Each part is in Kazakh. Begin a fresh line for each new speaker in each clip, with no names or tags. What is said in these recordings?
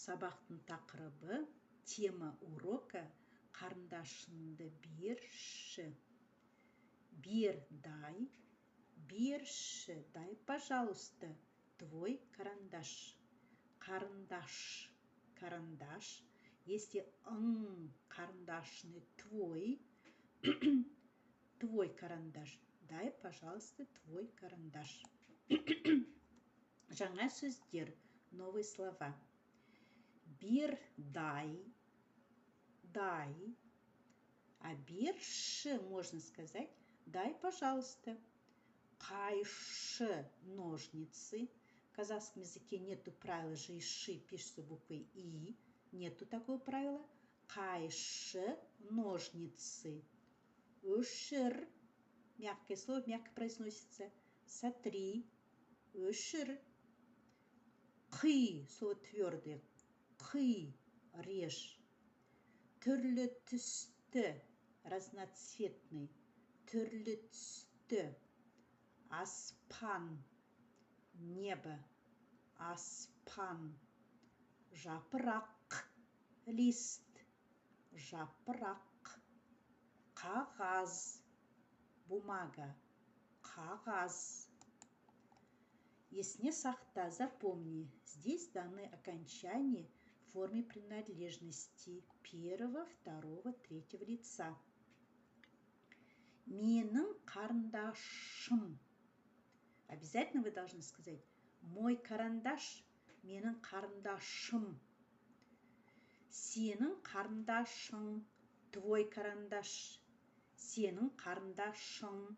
Сабақтың тақырыбы, тема урока: «Қарындашыңды берші». Бер – дай, берші – дай, пожалуйста, твой карандаш. Қарындаш – карандаш. Если ң, қарындашны, твой, твой карандаш. Дай, пожалуйста, твой карандаш. Жаңа сөздер, новые слова. Бер – дай, дай. А берші можно сказать: дай, пожалуйста. Қайшы – ножницы. В казахском языке нету правила ж и ш пишется буквой и. Нету такого правила. Қайшы – ножницы. Өшір. Мягкое слово, мягко произносится. Сотри. Өшір. Қи, слово твердое. Қи, режь. Түрлі түсті, разноцветный. Түрлі түсті. Аспан, небо. Аспан. Жапырақ, лист. Жапырақ. Қағаз, бумага. Қағаз. Есіңе сақта, запомни, здесь даны окончания в форме принадлежности первого, второго, третьего лица. Менің қарындашым. Обязательно вы должны сказать «мой карандаш», менің қарындашым. Сенің қарындашың, твой карандаш. Сенің қарындашың.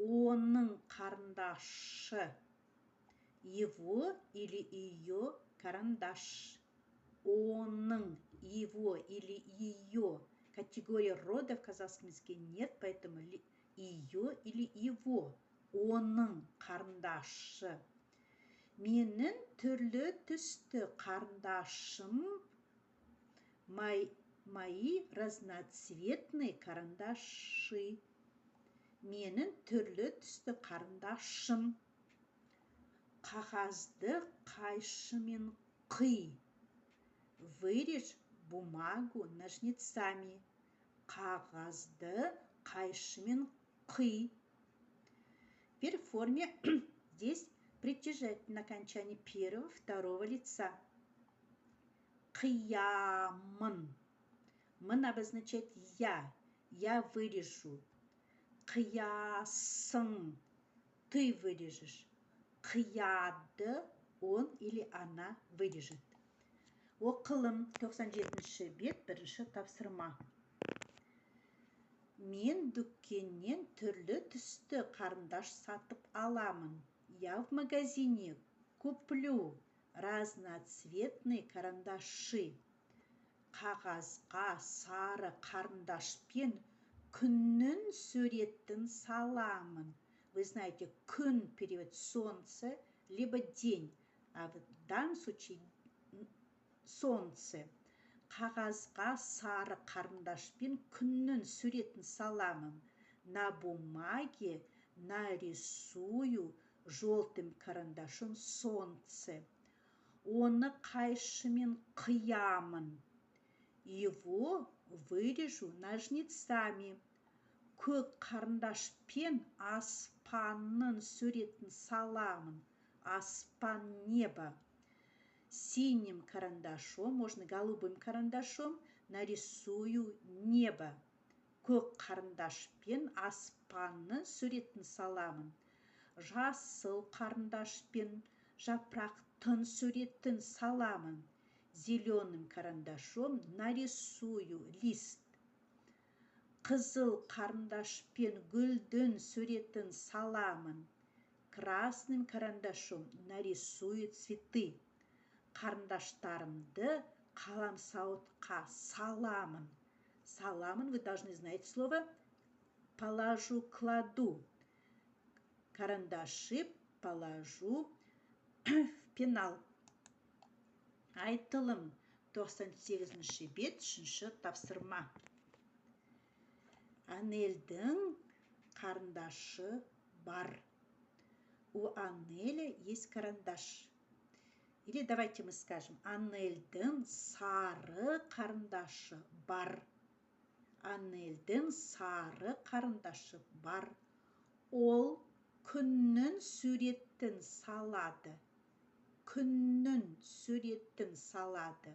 Оның қарындашы, его или ее карандаш. Оның – его или ее. Категории рода в казахском языке нет, поэтому ее или его. Оның қарындашы. Менің түрлі түсті қарындашым, мои разноцветные карандаши. Менің түрлі түсті қарындашым. Қағазды қайшымен қи. Вырежь бумагу ножницами. Қағазды қайшымен қи. Теперь в форме здесь притяжательное окончание первого, второго лица. Қиямын. Мын обозначает я. Я вырежу. Қиясың. Ты вырежешь. Қияды, он или она вырежет. Оқылым, 97 бет, бірінші тапсырма. Мен дүкеннен түрлі түсті қарындаш сатып аламын. Я в магазине куплю разноцветные карандаши. Қағазға сары қарындашпен күннің суретін саламын. Вы знаете, күн перевод солнце либо день, а в данном случае солнце. Қағазға сары қарындашпен күннің суретін саламын. На бумаге нарисую желтым карандашом солнце. Оны қайшымен қиямын. Его вырежу ножницами. Көк қарындашпен аспанның суретін саламын. Аспан – небо. Синим карандашом, можно голубым карандашом, нарисую небо. Көк қарындашпен аспанның суретін саламын. Жасыл қарындашпен жапырақтың суретін саламын. Зеленым карандашом нарисую лист. Қызыл қарындашпен гүлдің суретін саламын. Красным карандашом нарисую цветы. Қарындаштарымды қаламсауытқа саламын. Саламын, вы должны знать слово положу, кладу. Карандаши положу в пенал. Айтылым, 98 бет, үшінші тапсырма. Анельдің қарындашы бар. У Анеля есть карандаш. Или давайте мы скажем: Анельдің сары қарындашы бар. Анельдің сары қарындашы бар. Ол күннің суретін салады. Күннің суретін салады.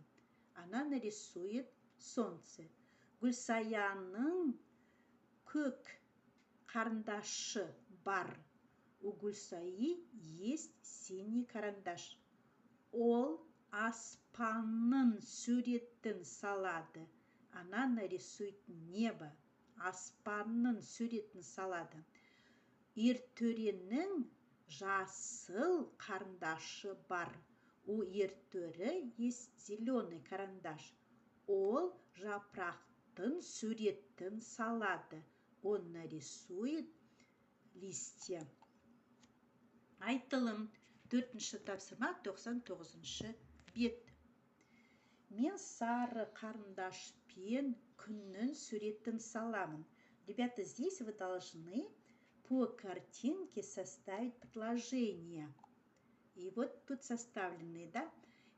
Она нарисует солнце. Гүлсаяның көк қарындашы бар. У Гүлсаи есть синий карандаш. Ол аспанның суретін салады. Она нарисует небо. Аспанның суретін салады. Ертөренің жасыл қарындашы бар. У Ертөре есть зеленый карандаш. Ол жапырақтың суретін салады. Он нарисует листья. Айтылым. Төртінші тапсырма, 99-шы бет. Мен сары қарындашпен күннің суретін саламын. Ребята, здесь вы должны по картинке составить предложение. И вот тут составлены, да?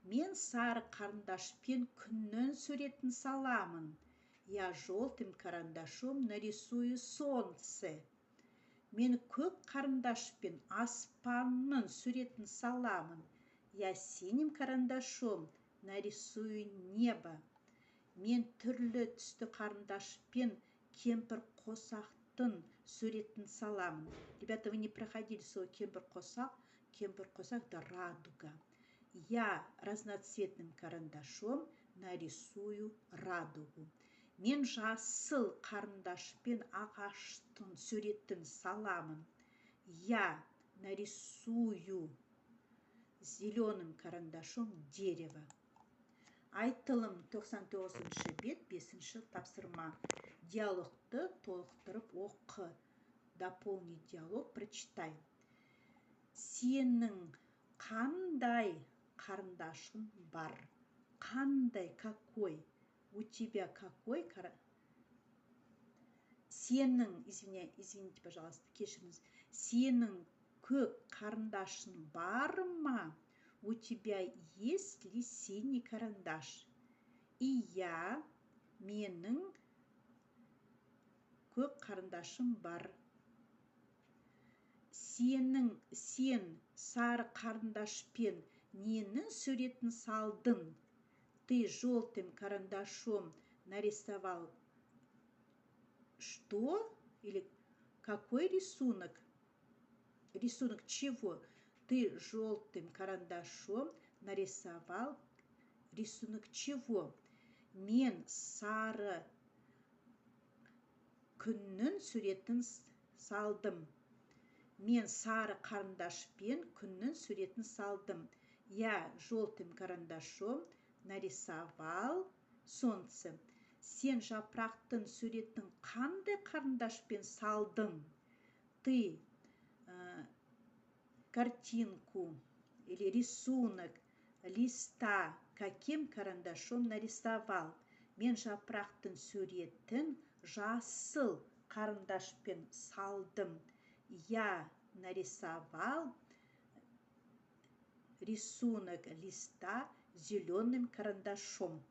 Мен сары қарындашпен күннің суретін саламын. Я желтым карандашом нарисую солнце. Мен көк қарындашпен аспанның суретін саламын. Я синим карандашом нарисую небо. Мен түрлі түсті қарындашпен кемпір қосақтың суретін саламын. Ребята, вы не проходили слово кемпір қосақ. Кемпір қосақ – это радуга. Я разноцветным карандашом нарисую радугу. Мен жасыл қарындашпен ағаштың суретін саламын. Я нарисую зеленым карандашом дерево. Айтылым, 99 бет, 5 тапсырма. Диалогты толықтырып оқы. Дополни диалог, прочитай. Сенің қандай қарындашың бар? Қандай – какой? У тебя какой? Сенің, извините, пожалуйста, кешіріңіз. Сенің көк қарындашың бар ма? У тебя есть ли синий карандаш? Иә, менің көк қарындашым бар. Сенің, сен сары қарындашпен ненің суретін салдың? Ты желтым карандашом нарисовал что или какой рисунок? Рисунок чего? Ты желтым карандашом нарисовал рисунок чего? Мен сары күннің суретін салдым. Мен сары қарындашпен күннің суретін салдым. Я желтым карандашом нарисовал солнце. Сен жапырақтың суретін қандай қарындашпен салдың? Ты картинку или рисунок листа каким карандашом нарисовал? Мен жапырақтың суретін жасыл қарындашпен салдым. Я нарисовал рисунок листа зеленым карандашом.